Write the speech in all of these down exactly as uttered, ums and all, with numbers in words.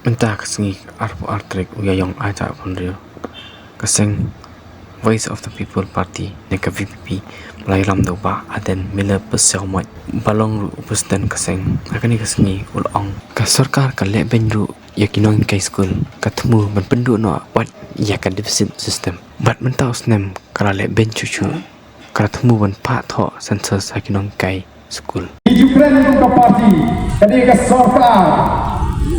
Mynta ka sngi arphew ar tarik u Ïaïong Aïta Pynriew, ka seng Voice of the People Party ne ka V P P ba la ïalam da u Bah Ardent Miller Basaiawmoit ba long ruh u president ka seng, ha kane ka sngi u la ong ka sorkar ka leh beiñ ruh ïa ki nonghikai skul, ka thmu ban pynduh noh wat ïa ka deficit system. Bad mynta u snem ka la leh beiñ shuh shuh, ka la thmu ban phah thoh census ha ki nonghikai skul. Ki ju kren kum ka party, ka dei ka sorkar.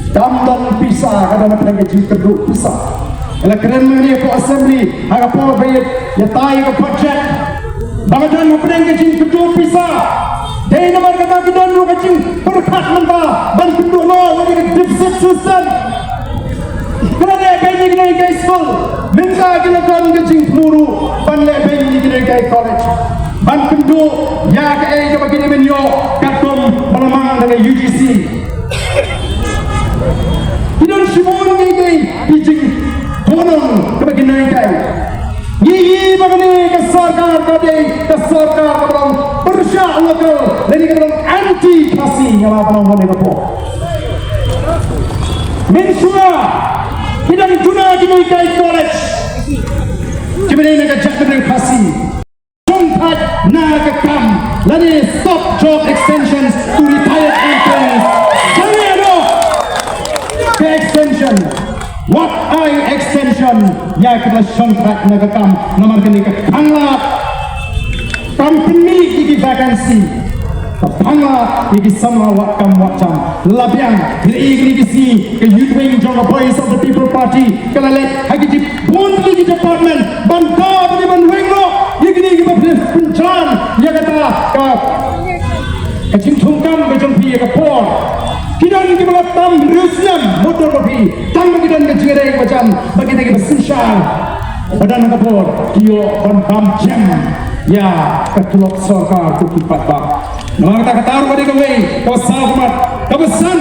Kam don pisa, ka don hapdeng ka jingkyrduh pisa. Ka la kren mynne hapoh assembly, ha ka por ba ïa, ïatai ka budget, ba ka don hapdeng ka jingkyrduh pisa. Dei namar kata ka don ruh ka jingpyrkhat mynta ban pynduh noh ïa ka deficit system. Ki la leh beiñ ïa ki nonghikai skul, mynta ki la don ka jingthmu ruh ban leh beiñ ïa ki nonghikai college, ban pynduh ïa kaei kaba ki dei ban ïoh katkum ba la mang da ka U G C. Ki don shibun ki, ki, ki jingkhonong kaba ki nonghikai. Ngi ïohi ba kane ka sorkar ka dei ka sorkar kaba long pyrshah local lane kaba long anti Khasi, nga la pynlong ha kane ka por. Mynshuwa ki dang duna ki nonghikai college kiba dei na ka jaitbynriew Khasi. Shongthait na ka kam lane stop job extensions to retired employees. Sangeh noh ka extension. Wat ai extension ïa kaba shongthait na ka kam, namar kane ka phanglad. Kam pynmih ïa ki vacancy, ka phanglad ïa ki samla wad kam wad jam. La biang, hynrei kine ki sngi ka Youth Wing jong ka Voice of the People Party ka la leit ha ki jingpynbun ki department ban daw ban weng noh ïa kine kiba pynjan ïa kata ka, ka jingthung kam ka jong phi ïa ka por. Ki don kiba la tam hynriew snem mut don ba phi, tang ba ki don ka jingïadei kaba jan bad kita kiba synshar. Ba don ka por ki ïoh ban bam jem ïa ka tulop sorkar, to ki paidbah. Namar kata, kata ruh ka dei kawei kaba saw khmat. Kaba san,